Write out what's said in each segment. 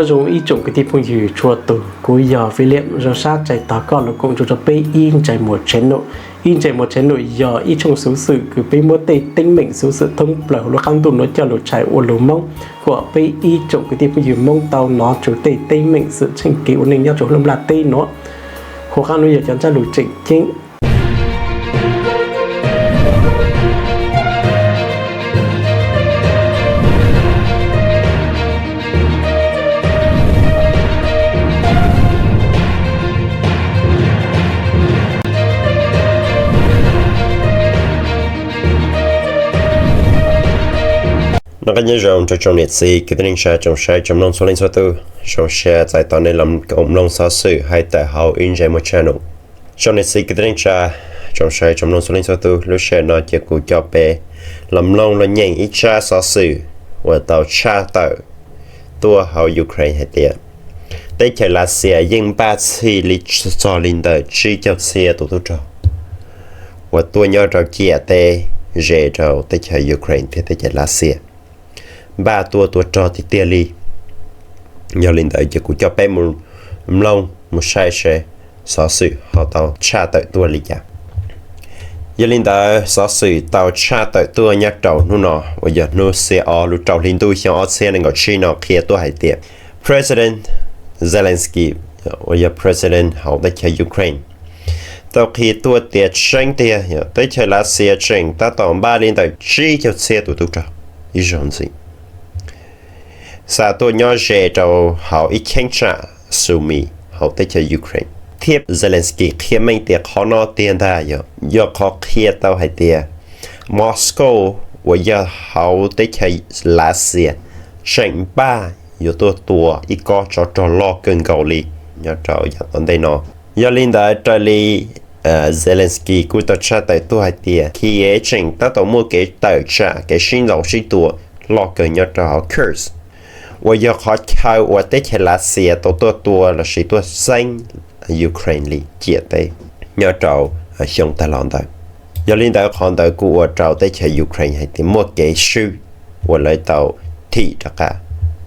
Nyob zoo ib tsoom kwv tij phooj ywg txhua tus, kuv yog William zoo sab txais tos koj los koom nrog rau peb ib ntsais muag channel. Ib ntsais muag channel yog ib tshooj xuv xwm kws peb muab tej teeb meem xuv xwm thoob plaws hauv lub qaab ntuj nuav coj lug tshaj ua lug Moob, kom peb ib tsoom kwv tij phooj ywg Moob tau nov txug tej teeb meem xwm txheej kev ua neej nyob rau lub nplaj teb nuav. Huv qaab nuav yog cov ntsab lug tseem ceeb. Noj qab nyob zoo rau tsoom niam txiv kwv tij neej tsa tsoom saib tsoom mloog txhua leej txhua tus, zoo siab txais tos nej los koom mloog xov xwm hais tawm hauv ib ntsais muag channel. Tsoom niam txiv kwv tij neej tsa tsoom saib tsoom mloog txhua leej txhua tus, lub sij hawm no ces kuv coj peb los mloog los nyeem ib tsab xov xwm uas tau tshaj tawm tuaj hauv Ukraine hais tias teb chaws Lav Xias yeej npaj txhij li txog li ntawm tsib caug txhiab tus tub rog uas tuaj nyob rau ciam teb ze rau teb chaws Ukraine thiab teb chaws Lav Xias, npaj tuaj tua rog tiag tiag li. Yog li ntawd ces kuv coj peb mus mloog mus saib seb xov xwm ho tau tshaj tawm tuaj li cas. Yog li ntawd xov xwm tau tshaj tawm tuaj nyob rau hnub no uas yog hnub xiab ob lub rau hli ntuj xyoo ob txhiab nees nkaum tsib no qhia tuaj hais tias President Zelensky uas yog President hauv teb chaws Ukraine tau qhia tuaj tias tseeb tiag teb chaws Lav Xias tseem tab tom npaj li ntawm tsib caug txhiab tus tub rog ib zaug ntxiv xa tuaj nyob ze rau hauv ib cheeb tsam Sumy hauv teb chaws Ukraine, thiab Zelensky qhia meej tias qhov no tiag ntag yog, yog qhov qhia tau hais tias Moscow uas yog hauv teb chaws Lav Xias tseem npaj yuav tuaj tua ib kob tsov rog loj kawg nkaus li nyob rau yav tom ntej no. Yog li ntawd raws li Zelensky kuj tau tshaj tawm tuaj hais tias Kyiv tseem tab tom muaj kev tawm tsam kev sib ntaus sib tua loj kawg nyob rau hauv Kursk uas yog qhov chaw uas teb chaws Lav Xias tau tuaj tua lossis tuaj txeeb Ukraine li ciam teb nyob rau xyoo tag los ntawd. Yog li ntawd qhov ntawd kuj ua rau teb chaws Ukraine hais tias muaj kev swb uas lawv tau thim rov qab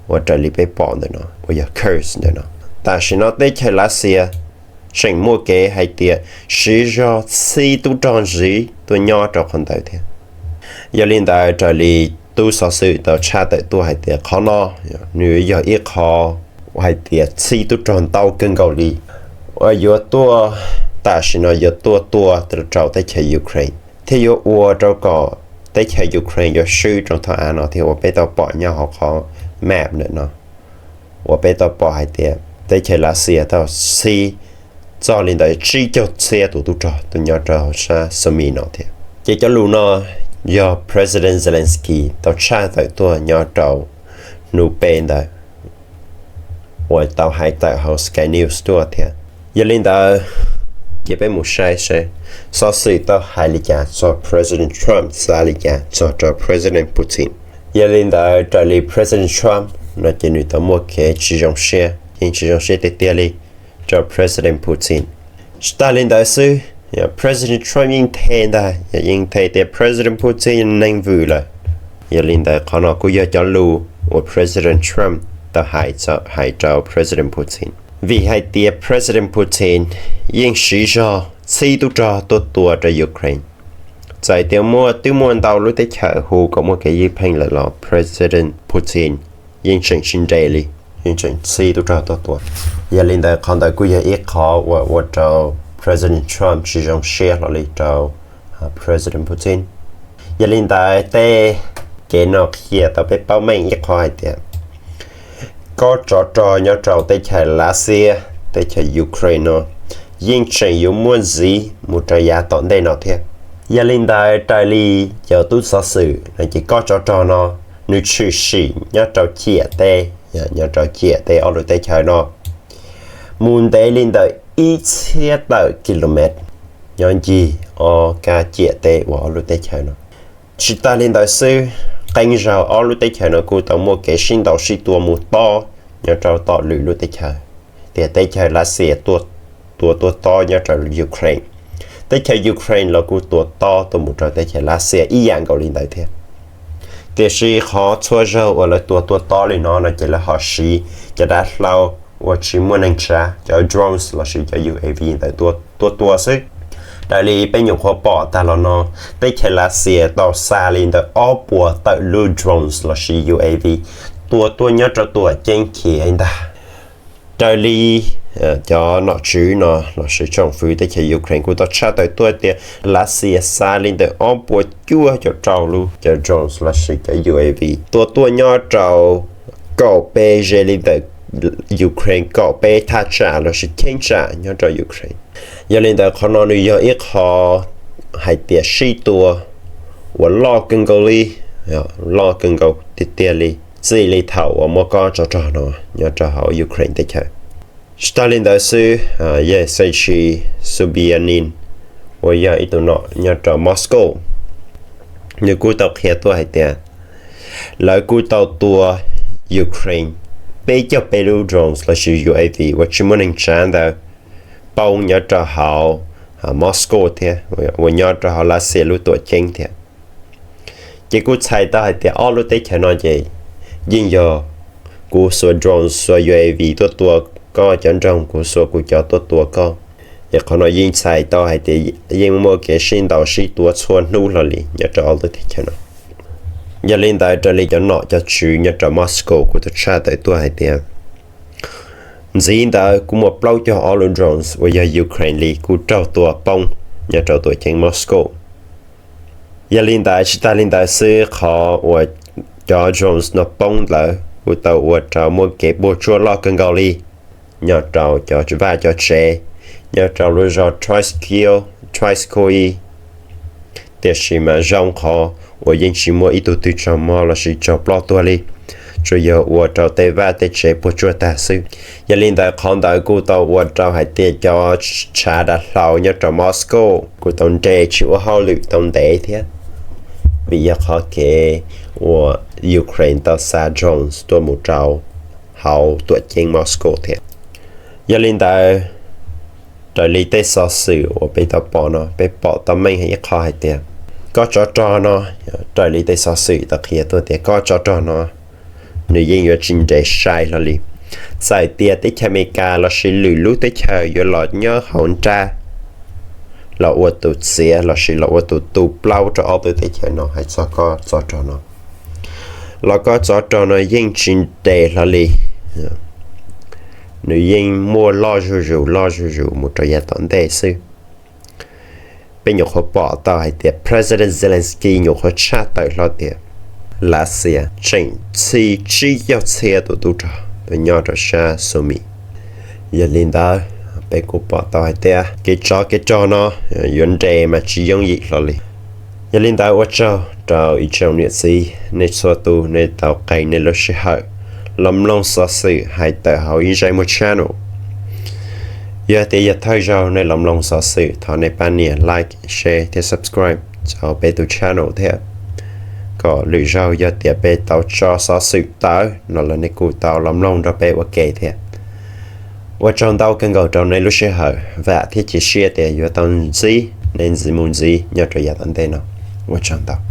uas raws li peb pom ntawm no uas yog Kursk ntawm no. Tam sim no teb chaws Lav Xias tseem muaj kev hais tias siv zog txhij tub rog ntxiv tuaj nyob rau qhov ntawd thiab. Yog li ntawd raws li tub xov xwm tau tshaj tawm tuaj hais tias qhov no nws yog ib qho hais tias txhij tub rog ntau kawg nkaus li uas yuav tuaj, tam sim no yuav tuaj tua rau teb chaws Ukraine thiab yuav ua rau kom teb chaws Ukraine yuav swb rau thaum av no thiab uas peb tau pom nyob hauv qhov map ntawm no uas peb tau pom hais tias teb chaws Lav Xias tau txhij txog li ntawm tsib caug txhiab tus tub rog tuaj nyob rau sab Sumy no thiab. Ces cov lus no yog President Zelensky tau tshaj tawm tuaj nyob rau hnub peb ntawd uas tau hais tawm hauv Sky News tuaj thiab. Yog li ntawd ces peb mus saib seb xov xwm tau hais li cas txog President Trump, xav li cas txog rau President Putin. Yog li ntawd raws li President Trump no ces nws tau muaj kev tsis zoo siab, yeej tsis zoo siab tiag tiag li rau President Putin. Tsis tas li ntawd xwb, President Trump yeej nthe ntag, yeej nthe tias President Putin neeg vwm lawm. Yog li ntawd qhov no kuj yog cov lus uas President Trump tau hais, hais rau President Putin, vim hais tias President Putin yeej siv zog txhij tub rog tuaj tua rau Ukraine. Txawm tias muaj, twb muaj ntau lub teb chaws hu kom muaj kev ywj pheej lawm los President Putin yeej tseem tsis nres li, yeej tseem txhij tub rog tuaj tua. Yog li ntawd qhov ntawd kuj yog ib qho uas ua rau President Trump tsis zoo siab hlo li rau President Putin. Yog li ntawd tej kev no qhia tau peb paub meej ib qho hais tias kob tsov rog nyob rau teb chaws Lav Xias, teb chaws Ukraine no yeej tseem yuav muaj ntxiv mus rau yav tom ntej no thiab. Yog li ntawd raws li cov tub xov xwm no ces kob tsov rog no nws tshwm sim nyob rau ciam teb, nyob rau ciam teb ob lub teb chaws no mus ntev li ntawm ib txhiab tawm kilomev nyob ncig ob kab ciam teb uas ob lub teb chaws no. Tsis tas li ntawd xwb, qee zaug ob lub teb chaws no kuj tau muaj kev sib ntaus sib tua mus tob nyob rau tom lwm lub teb chaws, tias teb chaws Lav Xias tua tuaj tob nyob rau Ukraine, teb chaws Ukraine los kuj tua tob tuaj mus rau teb chaws Lav Xias ib yam nkaus li ntawd thiab. Tiam sis qhov txhua zaug uas lawv tua tua tob li no no ces lawv ho siv cov dav hlau uas tsis muaj neeg tsav, cov drones lossis cov U A V ntawd tua tua xwb. Raws li peb nyuam qhuav pom tag los no, teb chaws Lav Xias tau xa li ntawm ob puas tawm lub drones lossis U A V tua tuaj nyob rau Tuam Ceeb Khiv ntag. Raws li cov nom tswv no lossis tsoom fwv teb chaws Ukraine kuj tau tshaj tawm tuaj tias Lav Xias xa li ntawm ob puas cuaj caum rau lub cov drones lossis cov U A V tua tuaj nyob rau kaum peb ze li ntawm Ukraine kaum peb thaj tsam lossis cheeb tsam nyob rau Ukraine. Yog li ntawd qhov no nws yog ib qho hais tias sib tua uas loj kawg nkaus li, loj kawg nkaus tiag tiag li, txij li thaum uas muaj kob tsov rog no nyob rau hauv Ukraine teb chaws. Tsis tas li ntawd xwb, Yevgeny Sobyanin uas yog ib tug nom nyob rau Moscow, nws kuj tau qhia tuaj hais tias lawv kuj tau tua Ukraine peb caug peb lub drones lossis U A V uas tsis muaj neeg tsav ntawd poob nyob rau hauv Moscow thiab uas nyob rau hauv Lav Xias lub tuam ceeb thiab. Ces kuj txhais tau hais tias ob lub teb chaws no ces yeej yog kuv xuas drones xuas U A V tuaj tua koj cov nroog, kuv xuas kuv cov tuaj tua koj. Ces qhov no yeej txhais tau hais tias yeej muaj kev sib ntaus sib tua txhua hnub hlo li nyob rau ob lub teb chaws no. Yog li ntawd raws li cov nom cov tswv nyob rau Moscow kuj tau tshaj tawm tuaj hais tias ntxiv ntawd kuj muaj plaub caug ob lub drones uas yog Ukraine li kuj raug tua poob nyob rau tuam ceeb Moscow. Yog li ntawd tsis tas li ntawd xwb, qhov uas cov drones no poob ntawd kuj tau ua rau muaj kev puas tsuaj loj kawg nkaus li nyob rau cov vaj cov tsev nyob rau lub zos Troitskoye, Troitskoye. Tiam sis mas zoo qhov uas yeej tsis muaj ib tug twg raug mob lossis raug ploj tuag li, tsuas yog ua rau tej vaj tej tsev puas tsuaj tag xwb. Yog li ntawd qhov ntawd kuj tau ua rau hais tias cov tshav dav hlau nyob rau Moscow kuj tau nres tsis ua hauj lwm tau ntev thiab, vim yog qhov kev uas Ukraine tau xa drones tuaj mus rau hauv tuam ceeb Moscow thiab. Yog li ntawd, raws li tej xov xwm uas peb tau pom no, peb pom tau meej ib qho hais tias kob tsov rog no, raws li tej xov xwm tau qhia tuaj tias kob tsov rog no nws yeej yuav tsis nres sai hlo li. Txawm tias teb chaws Amelikas lossis lwm lub teb chaws yuav los nyob hauv nrab los ua tus txiav lossis los ua tus tu plaub rau ob tug teb chaws no hais txog kob tsov rog no, los kob tsov rog no yeej tsis nres hlo li. Nws yeej muaj loj zuj zus loj zuj zus mus rau yav tom ntej xwb. Peb nyuam qhuav pom tau hais tias President Zelensky nyuam qhuav tshaj tawm hlo tias Lav Xias tseem txhij tsib caug txhiab tus tub rog tuaj nyob rau sab Sumy. Yog li ntawd, peb kuj pom tau hais tias kev tsov kev rog no yuav nres mas tsis yooj yim hlo li. Yog li ntawd ua tsaug rau ib tsoom niam txiv nej txhua tus nej tau qee nej lub sij hawm los mloog xov xwm hais tawm hauv Ib Ntsais Muag channel. Yog tias yog thawj zaug nej los mloog xov xwm, thov nej pab nias like, share thiab subscribe rau peb tus channel thiab, kom lwm zaug yog tias peb tau tso xov xwm tawm no los nej kuj tau los mloog nrog peb ua ke thiab. Ua tsaug ntau kawg nkaus rau nej lub sij hawm, vam thiab cia siab tias yuav tau ntsib nej ntxiv mus ntxiv nyob rau yav tom ntej no. Ua tsaug ntau.